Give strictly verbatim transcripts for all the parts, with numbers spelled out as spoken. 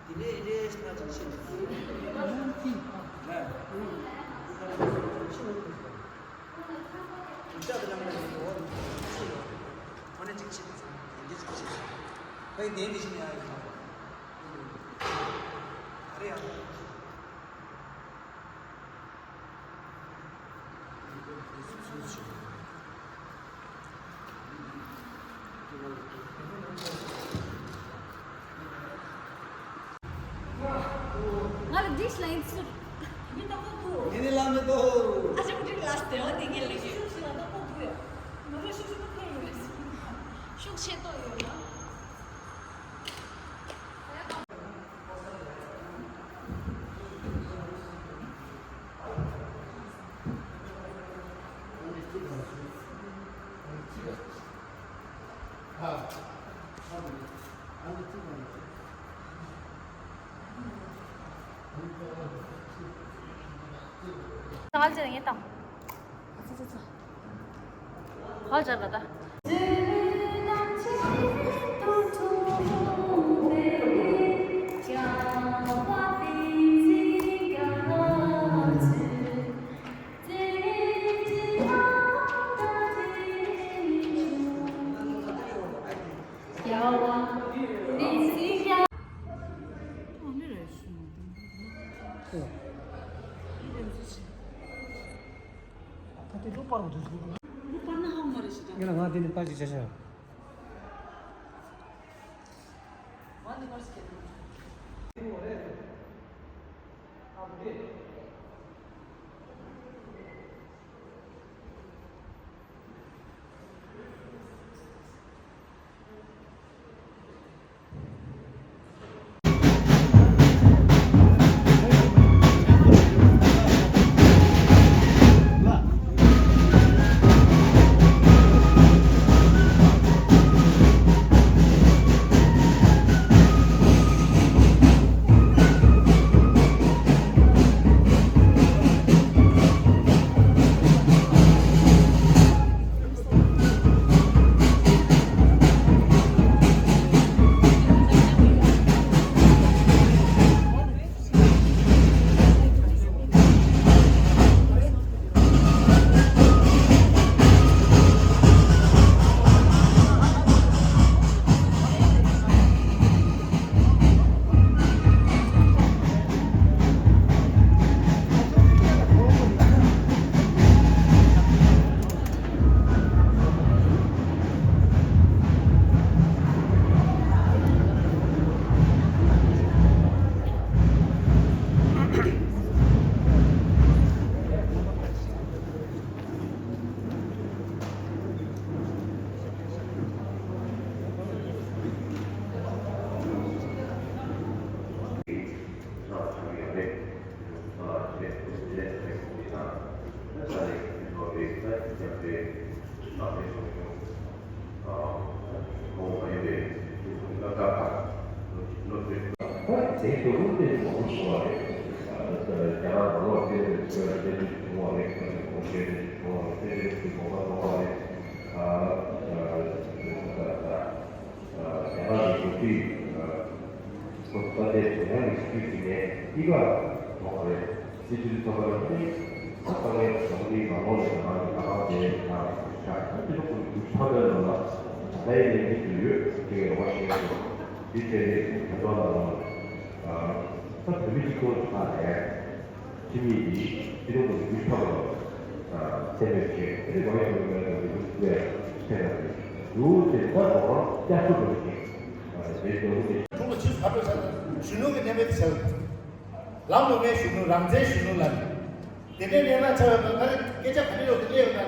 དེ་ནས་རེས་ན་ཅིག་ཤེས་ནས། ལ། དེ་ལྟར་ཤེས་ནས། དེ་ལྟར་ལ་ཡང་འོ་ཅི་ཡོད། ཁོ་ནས་ཅིག་ཤེས་ནས་ཚང་མ་དེ་འདྲ་ཅིག་ཤེས་སོང་། ཁོས་དེ་འདི་ཤེས་ནས་ཨ་ཡོད་ན། ཨ་རེ་ཡང་། ང་ལ་འདྲིས་ལ་ཡིན་ཚུལ། ངས་ནི་ལ་མི་འདུག་ཨ་ཅག་འདྲིས་ལ་སྟེ་འོ་དེ་ངས་ལ་ཡིན། ཤུགས་ཤིག་ལ་ད་ཁོ་བུ་ཡ། ང་རང་ཤུགས་ཤིག་ལ་ཕན་ཡོད་རེད། ཤུགས་ཆེ་ཏོག་ཡོད་ལ། ང་ལ་ཅི་ཡིན་དང་། ཧ་ཅང་ག་ད། ད་དེ་ལོ་པར་བ་དུ་ཟུག་ལོ་པར་ན་ཧང་མ་རེ་ཞིག་ད། ཡིན་ན་ང་དེ་ནི་པར་ཅིག་བྱ་ཤག་ང་འདི་པར་ཞིག་ཁྱེར། རྒྱ་གར་གྱི་འགོ་ཁྲིད་ཁོ་ཚོ་ད་ལྟའི་བོད་རང་གི་སྲིད་ཇུས་ཀྱི་ནས་གཉིས་ཀ་མཐོང་བ་རེད། སྲིད་ཇུས་ཐོག་ལ་ནི་ད་ལྟ་ངས་གོང་དེའི་ནང་ལོགས་ནས་ང་རང་གི་ལྟ་སྟངས་དེ་ནང་ཆགས་ད་དེ་ཚོ་ཁོ་ཚོ་ཕ་མའི་ནང་ལ་ད་ལྟའི་གནས་ཚུལ་དུ་ཡོད་དེ་གའི་རོགས་པ་ཤེས་ཡོད་དེ་ཆེད་ནས་ད་ལྟ་ལ་ད་བོད་མི་གཅིག་མཚུངས་ཆགས་ནས། ཁྱིམ་མི་འདིས་སྤྱི་ཚོགས་ཀྱི་ལུས་ཕྲ་བ་ལ་སེམས་པའི་ཆེད་དེ་ནི་མ་ཡིན་པའི་ངན་པ་ལུས་པའི་ཆེད་ལ་ཡུལ་དེ་ལྟར་དོ་སྣང་བསྐྱར་གསོ་དགོས་ཤིང་། དེའི་འདོད་པ་དེ། ཁྲུང་ལ་ཕྱིར་བབས་པའི་ཆ་ལ་གཞོན་ནུ་གི་གནས་བབ་དེ་བྱ། ལམ་ལུགས་མེད་གཞོན་ནུ་རང་བཙན་གཞོན་ནུ་ལ། དེ་ནས་གནས་སྟངས་ཆགས་པའི་སྐབས་ད་རེས་སྐད་ཆ་ག་རེ་ཡོད་དེ་སླེབས་ཡོད་ན་ན་ད་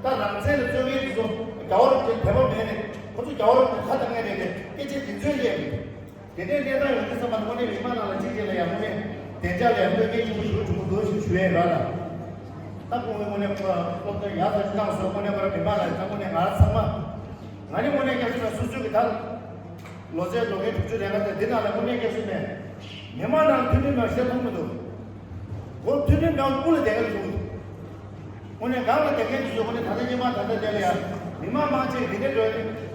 རང་བཙན་ལ་རྩོད་མཁན་དེ་ཚོ་རྒྱ་བོ་རང་བཙན་དད་པ་མེད་རེད། ཁོ་ཚོ་རྒྱ་བོ་རང་བཙན་ཁ་གཏད་མཁན་རེད་དེ་སྐད་ཆ་དེ་ཚོས་སླེབས་ཡོད། དེ་ནས་གནས་སྟངས་ཡོང་དུས་ཙམ་པ་དངོས་གནས་མི་མང་ནང་ལ་གཅིག་གཅིག་ལ་ཡང་དངོས་གནས་བདེ་འཇགས་ལ་ཡང་བློས་འགེལ་ཆེན་པོ་ཞིག་འགྲོ་གི་འདུག་ཞེས་ཞུ་ཡས་ར་ལ། ད་དངོས་གནས་དངོས་གནས་ཁོ་རང་སློབ་སྟོན་ཡག་ཙམ་ཞིག་གནང་སོང་། དངོས་གནས་ཁོ་རང་མི་མང་ལ་ད་དངོས་གནས་ང་ཚང་མ་ང་ནི་དངོས་གནས་སྐྱབས་སུ་ལ་སོ་སོའི་གི་ད་ལོ་ཚད་ལོ་ངའི་དྲུག་ཅུ་རེ་ལྔ་ཙམ་འདི་ནང་ལ་དངོས་གནས་སྐྱབས་སུ་མེད། མི་མང་ནང་མཐུན་སྒྲིལ་མེད་ཤེས་མཐོང་མི་འདུག་གོ་མཐུན་སྒྲིལ་མེད་དབུ་ལ་བསྡད་གི་འདུག་དངོས་གནས་སྒང་ལ་བསྡད་མཁན་དེ་ཚོ་དངོས་གནས་ད་ལྟ་སྔོན་མ་ད་ལྟ་དེ་ལ་ཡང་མི་མང་མང་ཆེ་རེ་འདྲ་འགྲོ་ཡ་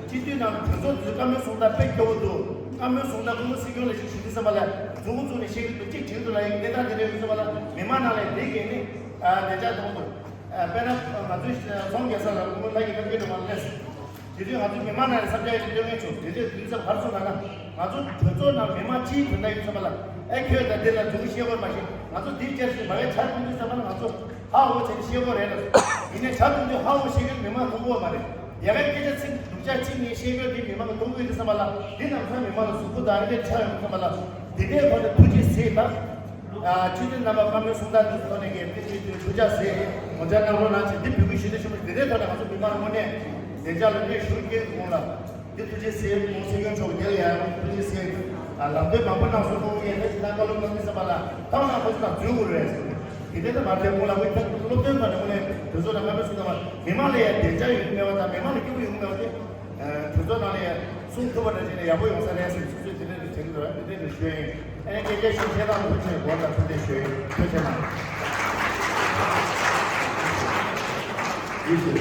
སྤྱི་འཐུས་ནང་གྲོས་ཚོགས་དེ་ཚོའི་བཀའ་མོལ་གསུང་སྟངས་དཔེ་སྐྱོ་བོ་འདུག་བཀའ་མོལ་གསུང་སྟངས་སྐུ་ངོ་སྲིད་སྐྱོང་ལས་བྱེད་ཞུ་དུས་ཙམ་པ་ལ་མཛུབ་མོ་བཙུགས་ནས་བཤད་ཀྱི་འདུག་གཅིག་དྲན་དུ་ལ་ཡིན་གནས་སྟངས་དེ་འདྲ་ཡོད་ཙམ་པ་ལ་མི་མང་ནང་ལ་དེ་གས་ནི་བདེ་འཇགས་གཏོང་དགོས། དཔེར་ན་ང་ཚོའི་རྫོང་རྒྱལ་ས་ལ་སྐུ་ངོ་ལྷ་ཡི་རྣམ་རྒྱལ་སྒྲོལ་མ་སླེབས། དེ་དུས་ང་ཚོ་མི་མང་ནང་ནས་བསམ་འཆར་ཡང་སྟོན་མཁན་བྱུང་། དེ་དུས་དུས་ཚོད་ག་རེ་སོང་ལབ་ན། ང་ཚོ་གྲོས་ཚོགས་ནང་མི་མང་སྤྱིའི་དོན་དག་ཡིན་ཙམ་པ་ལ་ཨེ་ཁྱོད་ད་འདི་ལ་འཛུལ་བཤད་དགོས་མ་ཤེས། ང་ཚོ་འདི་བསྐྱར་ཞིག་མ་གའི་ཆ་མཐུན་དུས་ཙམ་པ་ལ་ང་ཚོ་ཧ་འོ་བྱས་ནས་བཤད་དགོས་རེད་ལ། ཡིན་ནའི་ཆ་མཐུན་དུས་ཧ་འོ་བཤད་མཁན་མི་མང་མཐོང་གི་ཡོད་མ་རེད། ཡ་གའི་སྐད་ཆ་ཚིག་སྡུག་ཅག་ཚིག་གཉིས་བཤད་རྒྱུ་འདི་མི་མང་གིས་མཐོང་གི་ཡོད་དུས་ཙམ་པ་ལ་འདི་ནམ་ཚང་མི་མང་ལ་གཟུགས་པོ་དང་ཨ་རི་ཆ་ཡོང་དུས་ཙམ་པ་ལ་འདི་འདྲའི་ཐོག་ནས་ཐུགས་རྗེ་གཟིགས་དང་། ཨ་སྤྱི་འཐུས་རྣམ་པ་བཀའ་མོལ་གསུང་སྟངས་འདི་ཚོའི་ཐོག་ནས་ཀྱི་ཐུགས་རྗེ་ཆེ། ཐུགས་རྗེ་ཆེ། ངོ་མཇལ་གནང་རོགས་གནང་བྱས་འདི་འབོད་སྐུལ་ཞུ་འདོད་ཞུ་མ་འདི་འདྲའི་ཐོག་ནས་ང་ཚོ་མི་མང་དངོས་གནས་བདེ་འཇགས་ལ་གནོད་ཞུ་རྒྱུའི་ངོ་ལ། འདི་ཐུགས་རྗེ་ཆེ། ཁོང་སྲིད་སྐྱོང་མཆོག་རྒྱལ་ཡང་ཐུགས་རྗེ་ཆེ། ཨ་ལམ་སྟོན་མང་པོ་གནང་སོང་། ཁོང་ཡང་ད་ཅི་ད་བཀའ་སློབ་གནང་མི་ཚང་མ་ལ་ཐོག་མཐའ་བར་གསུམ་དང་འཛུལ་དགོས་རེད་ཟེར་ཏེ། དེ་འདྲ་ད་མ་བྱས་ཁོང་ལ་དབུ་ཐག་སློབ་སྟོན་ཐོག་ནས་ཁོང་ནས་གྲོས་ཚོགས་ནང་སྔ་མོ་གསུང་ཐུབ་པ་མི་མང་ལ་ཡང་བདེ་འཇགས་ཡོང་གི་མེད་པ་དང་མི་མང་ལ་སྐྱིད་པོ་ཡོང་གི་མེད་པ་དེ་གྲོས་ཚོགས་ནང་ལ་ཡང་གསུང་ཐུབ་པ་འདྲ་བྱས་ནས་ཡག་པོ་ཡོང་ས་རེད་ཟེར་ནས་ཞུ་ཚོད་དེ་འདྲ་དེ་དྲན་གྱི་འདུག་དེ་འདྲ་དེ་ཞུ་ཡ་ཡིན། ཨ་ནི་སྐད་ཆ་ཞུ་ཆེད་དང་ཐུགས་རྗེ་ཆེ། འགོར་དང་ཐུགས་རྗེ་ཆེ། ཐུགས་རྗེ་ཆེ་གནང་། ཡིད་ཆེས།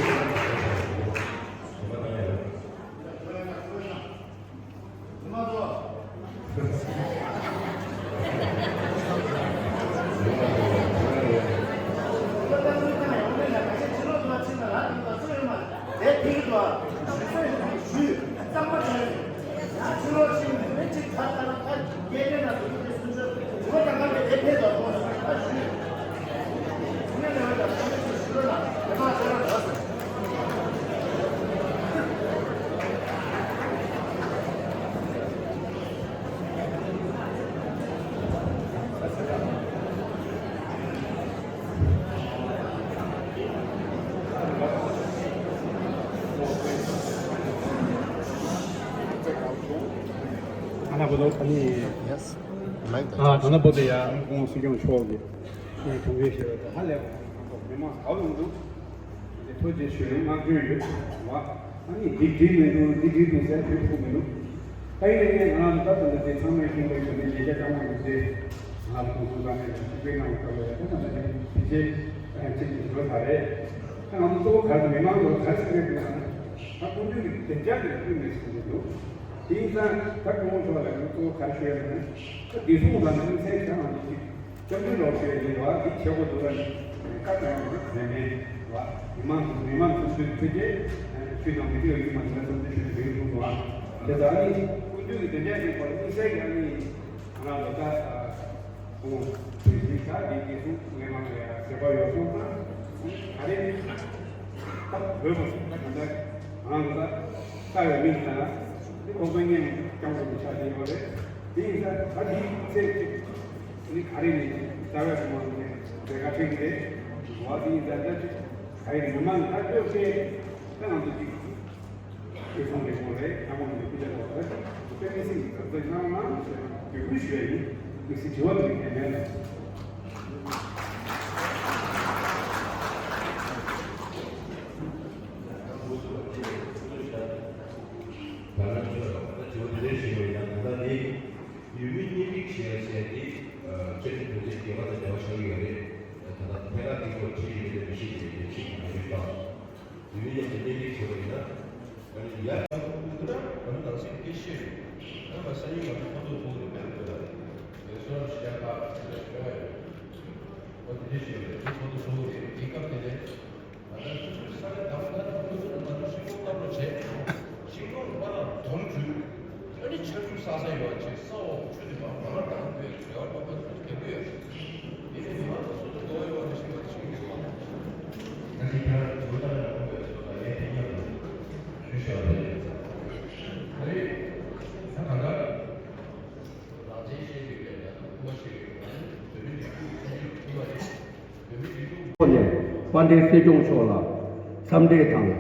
ཨ་ན་བོ་དོ་ཨ་ནི། Yes. ཨ་ད་ན་བོ་དེ་ཡ་ཁོང་སྲིད་སྐྱོང་མཆོག་གི་དྲུང་འཕར་ཞེས་པ་དེ་ཧ་ལས་པ་མི་མང་ཧ་ལུང་འདུག་དེ་ཐུགས་རྗེ་ཆེ། བསྔགས་བརྗོད་ཡོད་བ། ཨ་ནི་འདི་འགྲིག་མི་འདུག་འདི་འགྲིག་འདུག་ཟེར་དུས་ཐུག་མི་འདུག་ད་ཡིན་ནའི་ང་རང་ད་ད་ལྟ་དེ་ཚང་མས་མཁྱེན་པའི་གཞུག་ནས་ཉེ་ཆར་ཀྲང་ཝང་ཡོད་ཚེ་ང་ལ་ཁོང་ཚོ་ད་ནས་ཅིག་དཔེ་གནང་བ་ལྟ་བུ་ཡ་ད་ད་ལྟ་ནས་ཕལ་ཆེར་ཅིག་འགྲོ་ད་རེད། ད་ང་ཚོ་གཙོ་བོ་ག་རེ་མི་མང་ཚོ་ག་རེ་ཟེར་གི་ཡོད་ན་ད་སྐུ་མདུན་གྱི་བདེ་འཇགས་ཀྱི་ལ་ཕུལ་ནས་ཟེར་གི་འདུག་དེ་ཡིན་ཙང་ད་སྐུ་ངོ་མཆོག་ལ་ང་ཚོ་གཙོ་བོ་ག་རེ་ཞུ་ཡ་ཡོད་ན་ད་བདེ་སྲུང་ལ་ནི་སེམས་ཁྲལ་མ་བྱེད་ཅིག་སྐྱབས་འགྲོའི་ལོ་ཞུ་ཡ་ཡིན་བ། འདི་བྱེད་དགོས་འདུག་ལ་ནི་བཀའ་གནང་ཡོང་གི་མེད་མེད་བ། མི་མང་མི་མང་སོ་སོའི་འཕྲོད་བཅད་ཆོས་དང་མི་འདྲ་བའི་ཡིག་མ་ཚང་བསམ་ཚུལ་ཞུ་ནས་འགྲིག་འདུག་བ། དེ་ལྟར་ནི་སྐུ་མདུན་གྱི་བདེ་འཇགས་ཀྱི་སྐོར་དམིགས་བསལ་གྱི་ཨ་ནི་ང་རང་ལ་ད་ཁོང་ཚོས་ཞིག་ད་འདི་རྒྱལ་སྲུང་ལས་མང་ལ་ཡ་ཟེར་བ་ཡོད་སོང་ཙང་ག་རེ་ད་འོས་པ་ད་ག་འདྲ་ང་རང་ལ་ད་ལྟ་བའི་མིང་ལ་འདི་ཁོང་ཚོ་གཉེན་སྐྱོང་དགོས་པའི་ཆ་དེ་ཡོད་རེད། དེ་ཡིན་ཙང་ད་འདི་ཚེ་གཅིག་ནི་ག་རེ་ནས་རྩ་བའི་ཐོག་མ་ནས་ལས་ཀ་ཁྲིད་ཀྱི་རེད། འོ་དེ་ཡིན་ཙང་ད་ག་རེ་མི་མང་ལ་ལྟ་སྐྱོང་བྱས་ད་ང་ཚོ་གཅིག་ཁེ་སང་རེད་མོ་རེད། ཁ་མང་ནས་སྐུ་ལས་ལོག་རེད། དཔེ་མི་སྲིད་ཀྱི་གབ་ཚིག་གནང་གནང་ཞེས་འབོད་སྐུལ་ཞུ་ཡ་ཡིན། དམིགས་བསལ་དྲི་བ་འདི་གལ་མེད། ད་ང་ཚོས་ད་དྲི་བ་དེ་འདྲ་ཞིག་ཡོད་ཡང་ད་ལྟ་དེ། ཡུལ་མི་གཉེན་སྒྲིག་བྱེད་ཡ་བྱས་ཏེ། བཅའ་ཁྲིམས་དོན་ཚན་བརྒྱད་པ་དང་འགལ་བ་ཆགས་ཀྱི་ཡོད་རེད། ད་ལྟ་ཐད་ཀར་གྱི་སྐོར་ཁྲིད་ཀྱི་མེད་པའི་མི་ཤེས་ཀྱི་རེད། ཁྲིད་ཀྱི་མ་རེད་པ། ཡུལ་མི་མཉམ་དུ་གཉེན་སྒྲིག་བྱེད་པ་ཡིན་ན། ཨ་ནི་ཡ། ད་ནང་སྲིད་སྐད་ཆ་རེད། ད་ང་སང་ཉིན་ང་ཚོ་ཁོ་ཚོ་ཚོགས་འདུ་མེད་པ་ལ། ཡ་སོ་ཞེ་དྲག་ཁག་ཅིག་ལ་ཞོག་ཡ། ཨོ་དེ་འདྲ་ཞིག་རེད། དེ་ཁོ་ཚོ་ཚོགས་འདུ་རེད། དེ་སྐབས་དེ་ནས། ང་ཚོ་ཆུ་ཚོད་ས་ཡ་དང་པོ་ད་ཁོ་ཚོ་ང་ཚོ་ཤིང་སྡོང་བཏབ་རོགས་བྱས། ཤིང་སྡོང་པ་ལ་སྡོམ་བྱུས། ཨ་ནི་ཆར་ཆུ་ས་ས་ཡོད་པ་བྱས། ས་འོག་ཆུ་དེ་མར་མར་མར་བཏང་དགོས། རེ་བ་རྡོག་པ་ཚོ་རྒྱབ་ཀྱི་ཡོད། དེ་ནས་མི་མང་ཚོ་སོ་སོ་འགྲོ་ཡོད་པ་ནི་ཤིང་པ་ཤིང་གི་སྡོམ། ད་ཅི་ཁྱེད་རང་ཚོ་ལྟ་ལ་ཡོང་དགོས་སོ་ལ་ལས་དེ་མཉམ་དུ་ཞུ་ཞུ་བ་རེད། ད་རེད། ད་གང་ལྟར། རང་བཙན་བཤད་ཡོད་པའི་ལས་དང་སྐུ་པ་བཤད་ཡོད་པ་ནི་བོད་མི་རིགས་ཀྱི་ཆ་ཤས་ཀྱི་ཐུག་པ་རེད། ཁོ་ནས་དཔལ་ལྡན་སྲིད་སྐྱོང་མཆོག་ལ་འཚམས་འདྲི་དང་།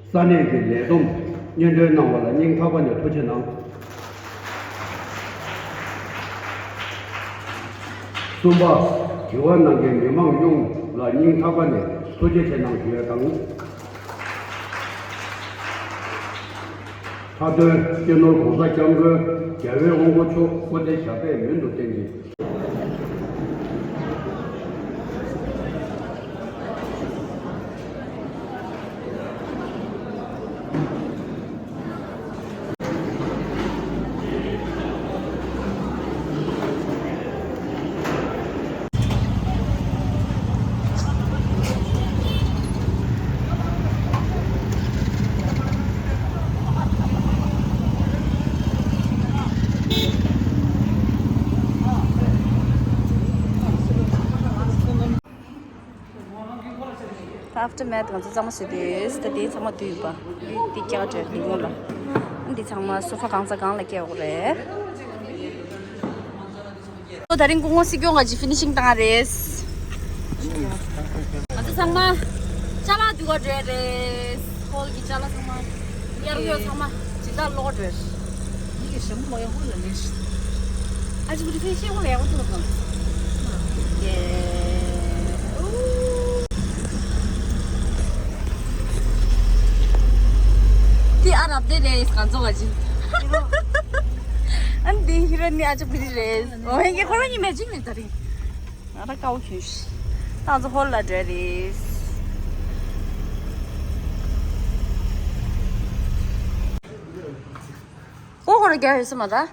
ས་གནས་ཀྱི་ལས་བསྡོམས་སྙན་སྒྲོན་གནང་བ་ལ་སྙིང་ཐག་པ་ནས་ཐུགས་རྗེ་གནང་། གསུམ་པ། དྲི་བ་གནང་མཁན་མི་མང་ཡོངས་ལ་སྙིང་ཐག་པ་ནས་ཐུགས་རྗེ་ཆེ་གནང་ཞུ་ཡ་དང་། མཐའ་དོན་སྤྱི་ནོར་༸གོང་ས་༸སྐྱབས་མགོན་རྒྱལ་བའི་དབང་པོ་མཆོག་སྐུ་ཚེ་ཞབས་པད་མྱུར་དུ་བརྟན་ཅིང་། After math ང་ཚོ་གཙང་མ་བཟོས་ཏེ། ད་དེ་ཚང་མ་བསྡུས་པ། འདི་སྐྱེལ་བྲལ་ལི་མོ་ལ། འདི་ཚང་མ་སོ་ཕ་གང་ཚ་གང་ལ་སྐྱེལ་དགོས་རེད། ད་རིང་སྐུ་ངོ་སྲིད་སྐྱོང་ག་ཅིག་ཕི་ནི་ཤིང་བཏང་རེད། ང་ཚོ་ཚང་མ་ཅ་ལག་བསྡུ་ག་འགྲོ་ཡ་རེད། ཧོལ་གྱི་ཅ་ལག་ཚང་མ། གཡར་གཡོ་ཚང་མ་ཇི་ལྟར་ལོག་འགྲོ་ཡ་རེད། ཡིག་ཞིམ་པོ་ཡག་པོ་ལ་ལས་ཤིག་ཨ་ཅི་བུ་དེ་ཕན་ཤེས་པོ་ཡག་པོ་ཐུག་སོང་། ཡེ། དེ་ཨ་རབ་དེ་རེད་གང་ཚོ་ག་ཅི། ཨ་ནི་དེ་ཧི་རོ་ནི་ཨ་ཅི་བུ་དེ་རེད། འོ་ཧེ་གེ་ཁོ་རང་གཉིས་མེ་ཅིང་རེད་ད་རིང་། ང་རང་དཀའ་བོ་བྱུང་ཤི། ད་ང་ཚོ་ཧོལ་ལ་འགྲོ་རེད། ཨོ་ཧོ་ར་རྒྱག་ཡོད་ས་མ་ར། ད་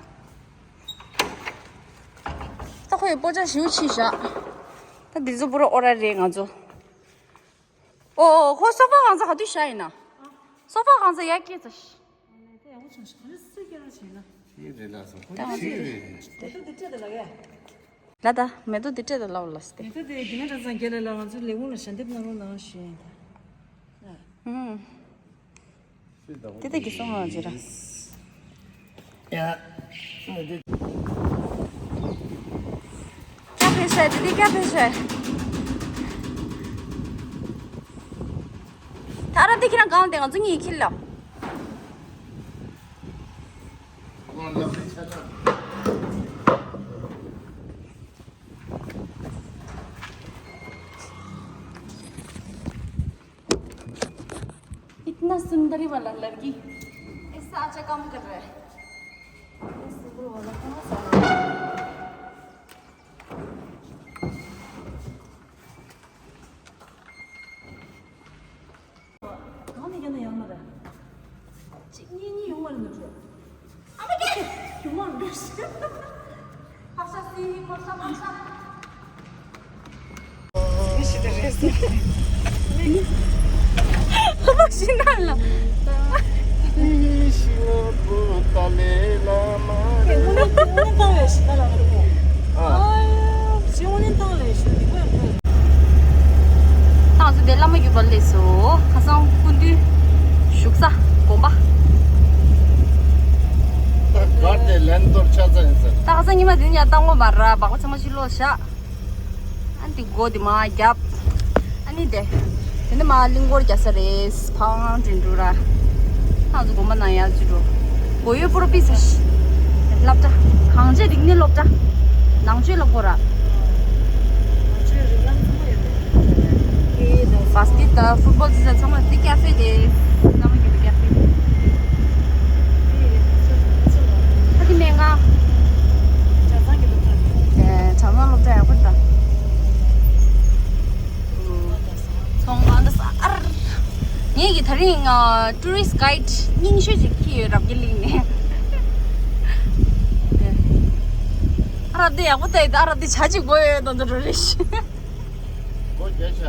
ཁོ་ཡི་སྤོ་ཆ་ཞིའུ་ཆི་བཞག་ད་འདི་ཚོ་པུ་ར་ཨོ་ར་རེད་ང་ཚོ། ཨོ་ཨོ་ཁོ་སོ་ཕ་གང་ཚ་ག་དུས་བཞག་ཡིན་ན། སོ་ཕ་གང་ཚ་ཡར་སྐྱེས་ཚ་ཤི། ཤེས་རེད་ལ་སོ། ད་ང་ཚོ་ཤེས་རེད། ལ་ད་མེ་ཏོག་འདི་སྤྲད་དང་ལབ་ལ་སྟེ། མེ་ཏོག་དེ་དེ་ནས་གྲྭ་ཚང་རྒྱལ་ལ་ལ་ང་ཚོའི་ལས་ཁུངས་ལ་ཞལ་འདེབས་གནང་རོགས་གནང་ཞུ་ཡིན་ད། ཧུམ། དེ་ད་གི་སོང་ང་ཇི་ར། ཡ། མེ་ཏོག་ཀྱ་ཕེ་ཤ་དེ་དེ་ཀྱ་ཕེ་ཤ། ད་ར་དེ་ཁྱེད་རང་གང་དེ་ང་ཚོ་གཉིས་ཁྱེར་ལ། इतना सुंदर वाला लड़की, ऐसा अच्छा काम कर रहा है। ये सिंपल वाला कहाँ से आया? གང་ནས་ཀྱང་ན་ཡང་མ་རེད། གཅིག་གཉིས་གཉིས་ཡོང་བ་རེད་མ་གཏོགས། ཨ་མ་ཀེ། ཡོང་བ་རེད། ཕག་ཤ་སི་ཕག་ཤ་ཕག་ཤ། ཕག་ཤ་ན་ལ། ད་ང་ཚོ་དེ་བླ་མ་ཡུལ་པར་སླེབས་སོ། ཁ་སང་སྐུ་མདུན་བཞུགས་ས་དགོན་པ། ད་གར་དེ་ལན་གཏོར་ཆ་ཚང་ཡིན་ཟེར། ད་ཁ་སང་ཉི་མ་དེ་ནས་ཡར་བཏང་གོ་མ་ར་སྦག་པ་ཚང་མ་ཕྱི་ལོགས་བཞག་ཨ་ནི་དེ་སྒོ་དེ་མར་བརྒྱབ། ཨ་ནི་དེ། དེ་ནས་མར་གླིང་སྐོར་རྒྱག་ས་རེད། ཕང་དྲིན་འགྲོ་ར། ང་ཚོ་དགོན་པ་ནང་ཡར་ཚུད་འགྲོ། སྒོ་ཡོལ་པོ་ར་པི་ས་ཤི། སློབ་གྲྭ། གངས་ཅན་རིག་གནས་སློབ་གྲྭ། ནང་ཆོས་སློབ་གོ་ར། ནང་ཆོས་རིག་ལམ་ཚང་མ་ཡོད་རེད། བཱ་སི་ཀེ་ཊི་དང་ཕུཊ་བོལ་ཅི་ཟེར་ཚང་མ་དེ་ཀ་ཧྥེ་དེ། བླ་མ་ཡུལ་པའི་ཀ་ཧྥེ། ཨ་དེ་ནས་ང་། གྲྭ་ཚང་གི་སློབ་གྲྭ། ཨེ། གྲྭ་ཚང་སློབ་གྲྭ་ཡག་པོ་འདུག་ཚོང་ཁང་འདི་ས་ཨར། ངེད་ཀྱི་ད་རིང་ཨ། ཊུ་རི་སི་ཊི་གྷའི་ཌི་རྙིང་ཤོས་ཅིག་ཁྱེར་ཡོད་རབ་རྒྱས་གླིང་ནས། ཨ་རབ་འདི་ཡག་པོ་བལྟས་ད་ཨ་རབ་འདི་བྱ་ཅིག་དགོས་ཡོད་དོན་དུ་འགྲོ་རེ་ཞིག་སྒོ་རྒྱག་ཤག་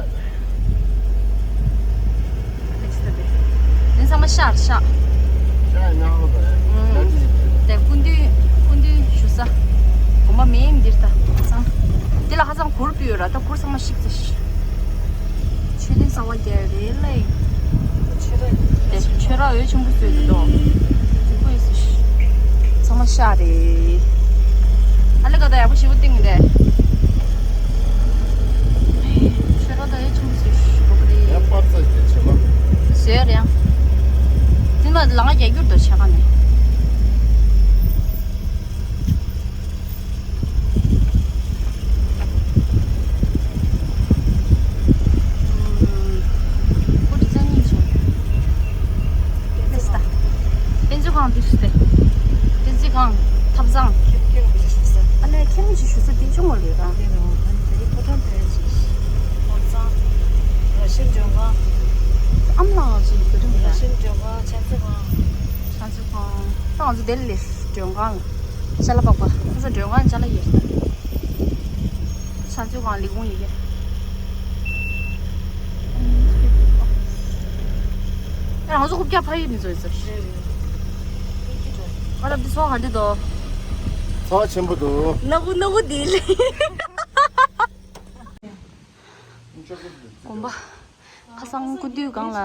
དེ་ཚང་མ་ཤར་ཤག་ཤག་ཡང་ཧོ་དེ་སྐུ་མདུན་སྐུ་མདུན་ཞུ་ས། དགོན་པ་མེད་འདིར་ད་ཚང་། དེ་ལ་ཧ་ཅང་གུར་ཕུལ་ཡོད་ར། ད་གུར་ཚང་མ་བཤིག་ཚེ་ཤི། ཆོས་ལྡན་གསང་བ་རྒྱལ་རེད་ལེ། ཆོས་ར་དེ་ཆོས་ར་འོད་ཆེན་པོ་བཟོས་འདུག་དོ། དེ་ཁོ་ཡི་ཚེ་ཤི། ཚང་མ་ཤག་རེད། ཨ་ལེ་ག་ད་ཡག་པོ་ཞེ་པོ་བཏིང་རེད། ཆོས་ར་ད་འོད་ཆེན་པོ་བཟོས་ཤི་གོ་གི་རེད། ཡ་པར་ཚ་གི་བྱེད་པ། བཟོས་རེད་ཡང་། དེ་མ་ལང་ང་རྒྱ་རྒྱུར་དོ་ཆ་ག་ནས། ཨུམ། ཁོ་འདི་རྩ་གཉིས་བྱུང་། དེ་ལྟ། དཔེ་མཛོད་ཁང་འདི་སུ་སྟེ། དཔེ་མཛོད་ཁང་། ཐབ་ཚང་། ཁྱེད་ཁྱེད་རང་ཞུ་ས། ཨ་ལས་ཁྱེད་རང་ཞུ་ས་འདི་ཆུང་བ་ལོས་རང་། དེ་རང་ཨ་ནི་དེ་ཕོ་བྲང་དེ་ཞུ་ས། ཐབ་ཚང་། ར་ཤི་མགྲོན་ཁང་། ཨམ་ལགས་ཀྱི་བོད་ཁྲིམས་ར་ར། ཤི་མགྲོན་ཁང་། ཕྱག་མཛོད་ཁང་། ཕྱག་མཛོད་ཁང་། ད་ང་ཚོ་དེ་ལས་མགྲོན་ཁང་། ཅ་ལག་པགས་པ། ཁོ་ཚོ་མགྲོན་ཁང་ཅ་ལག་ཡོད། ཕྱག་མཛོད་ཁང་ལས་ཁུངས་ཡོད། ཨ་ང་ཚོ་རྐུབ་བཀྱག་ཕ་ཡུལ་ནས་བཟོས་ཟེར། ཨ་རབ་འདི་ཚོ་ག་འདྲ་འདུག་ཚོགས་ཆེན་པོ་འདུག་ནག་པོ་ནག་པོ་འདི་ལས། དགོན་པ། ཁ་སང་སྐུ་དུས་སྒང་ལ་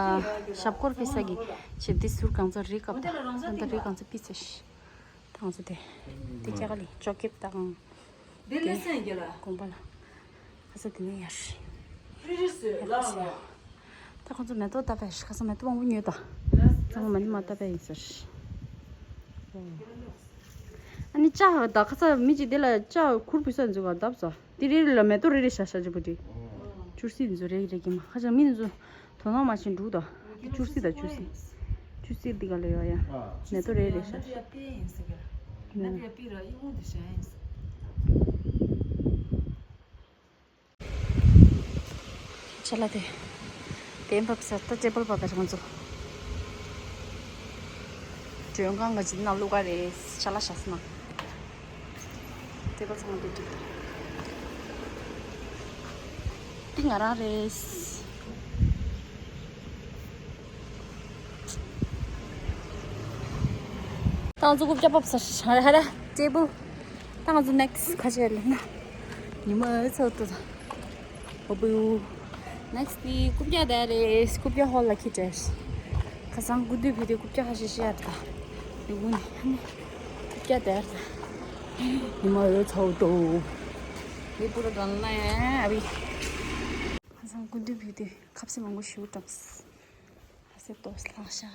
ཞབས་སྐོར་ཕེབས་ས་གི་ཞབས་བརྟན་ཟུར་གང་ཚ་རི་སྐབས་དང་ད་རི་གང་ཚ་ཕི་ཚེ་ཤི། ད་ང་ཚོ་དེ་དེ་ཅག་ལི་ཅོ་ཀེབ་དང་དེ་ལས་སེང་གེ་ལ་དགོན་པ་ལ་ཁ་ས་དེ་ནས་ཡར་ཤི། རི་རི་སུ་ལ་ལ། ད་ཁོང་ཚོ་མེ་ཏོག་བཏབ་པས་ཁ་ས་མེ་ཏོག་མང་པོ་ཉོས་ད། ཚང་མ་མ་ནི་མ་བཏབ་པས་ཡིན་ཟེར། ཨ་ནི་ལྕགས་ད་ཁ་ས་མི་གཅིག་དེ་ལ་ལྕགས་ཁུར་བུ་ས་འཛུགས་ག་བཏབ་ས། དེ་རེ་རེ་ལ་མེ་ཏོག་རེ་རེ་བཞག་བཞག་ཅིག་པོ་དེ། ཅུར་སི་འཛུགས་རེ་རེ་གི་མ་ཁ་ཆ་མི་འཛུགས་དོ་སྣང་མ་བྱེད་འགྲུག་དོ། ཅུར་སི་ད་ཅུར་སི། ཅུར་སི་འདི་ག་ལ་ཡོད་ཡ། མེ་ཏོག་རེ་རེ་བཞག་བཞག་ཆ་ལ་དེ། དེ་འབབ་ས་ད་ཅེ་པལ་པ་ད་རང་ཚོ། མགྲོན་ཁང་གི་ཅི་ན་ལུག་ག་རེད་ཆ་ལ་བཞག་སོང་ན། ཅེ་པལ་ཚང་མ་དེ་དེ། དེ་ང་རང་རེད། ཏང་ཙུ་རྐུབ་བཀྱག་ཕབ་ས་ཧ་ར་ཧ་ར་ཊེ་བལ། ཏང་ཙུ་ནེག་སི་ཁ་ཆེ་ལེ་ན། ཉི་མ་ཚོ་ཏུ་ད། ཨོ་བུ། ནེག་སི་དེ་རྐུབ་བཀྱག་དེ་རེད། རྐུབ་བཀྱག་ཧོལ་ལ་ཁི་ཏྲེ། ཁ་སང་སྐུ་དུས་ཕི་དེ་རྐུབ་བཀྱག་ཁ་ཤས་ཤིག་ཡར་ད། ལི་གུ་ནི་ཧ་ནི། རྐུབ་བཀྱག་དེ་ཡར་ད། ཉི་མ་འོད་ཚོ་ཏུ། ལི་པུ་ར་དྲན་ལ་ཡ་བི། ཁ་སང་སྐུ་དུས་ཕི་དེ་ཁབ་སེ་མང་པོ་ཞིག་བཀྲམས། ཧ་སེ་ཏོ་སི་ལྷག་ཤ།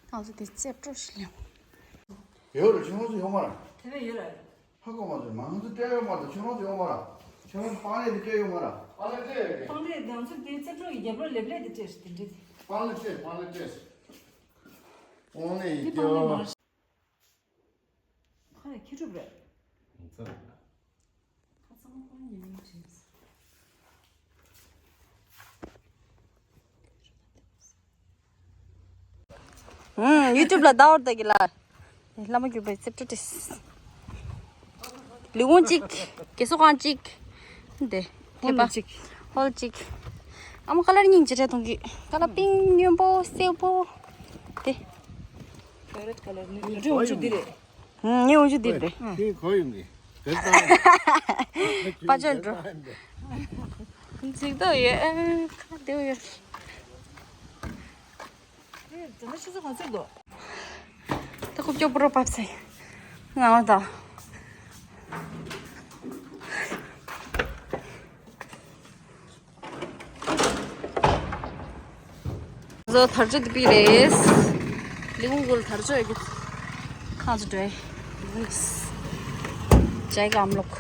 ང་ཚོ་དེ་རྩེ་སྤྲོ་ཞིག་ལེན། ཡོད་རེད་ཁྱོད་ཚོ་ཡོད་མ་རེད། དེ་བས་ཡོད་རེད། ཧ་གོ་མ་ཚོད་མ་ང་ཚོ་སྤྲད་ཡོད་མ་རེད་ཁྱོད་རང་ཚོ་ཡོད་མ་རེད། ཁྱོད་རང་ཚོ་པང་ལེབ་དེ་སྤྲད་ཡོད་མ་རེད། པང་ལེབ་སྤྲད་ཡོད་རེད། པང་ལེབ་དེ་ང་ཚོ་དེ་རྩེ་སྤྲོ་ཡི་རྒྱབ་རོ་ལེབ་ལེབ་དེ་སྤྲད་ཞིག་དེ་འདྲས་དེ། པང་ལེབ་སྤྲད་པང་ལེབ་སྤྲད། པང་ལེབ་ཡི་དེ་པང་ལེབ་མ་རེད། ཁ་ནས་ཁྱི་ཕྲུག་རེད། ཁ་ཚང་མ་ཁོ་ཉིན་མོའི་དྲིས། ཡུ་ཊུབ་ལ་ཟླ་བར་ལྟ་གི་ལ། བླ་མ་གྱུར་པའི་རྩེ་སྤྲོ་དྲིས། ལི་ཝུང་གཅིག་དགེ་སོ་ཁང་གཅིག་དེ། ཧོལ་གཅིག་ཧོལ་གཅིག་ཨ་མ་ཀ་ལར་སྙིང་རྗེ་རེད་གཏོང་གི། ཀ་ལར་པིང་སྔོན་པོ་སེར་པོ། དེ། ཝའི་ལེཊ་ཀ་ལར་ནི་རི་འོང་ཆུ་འདི་རེད། ངའི་འོང་ཆུ་འདི་རེད། དེ་གོ་ཡོང་གི། དེ་ལྟ་པ་ཅོན་འགྲོ། འཇིག་ཏོ་ཡོད། ཁ་དེའུ་ཡོད། དེ་ན་ཆུ་ཚོད་གང་ཚོད་འདུག་ད་ཁུབ་ཀྱོག་པུ་རོ་བབས་སེ། ང་འོ་ད། བཟོ་དར་ཆ་དེ་པི་རེད། ལི་ཝུང་གུལ་དར་ཆ་ཡོད་ཀྱི། ཁང་ཚོ་འདྲ། ལི་ཝུང་ལིས། ཇའི་གམ་ལོག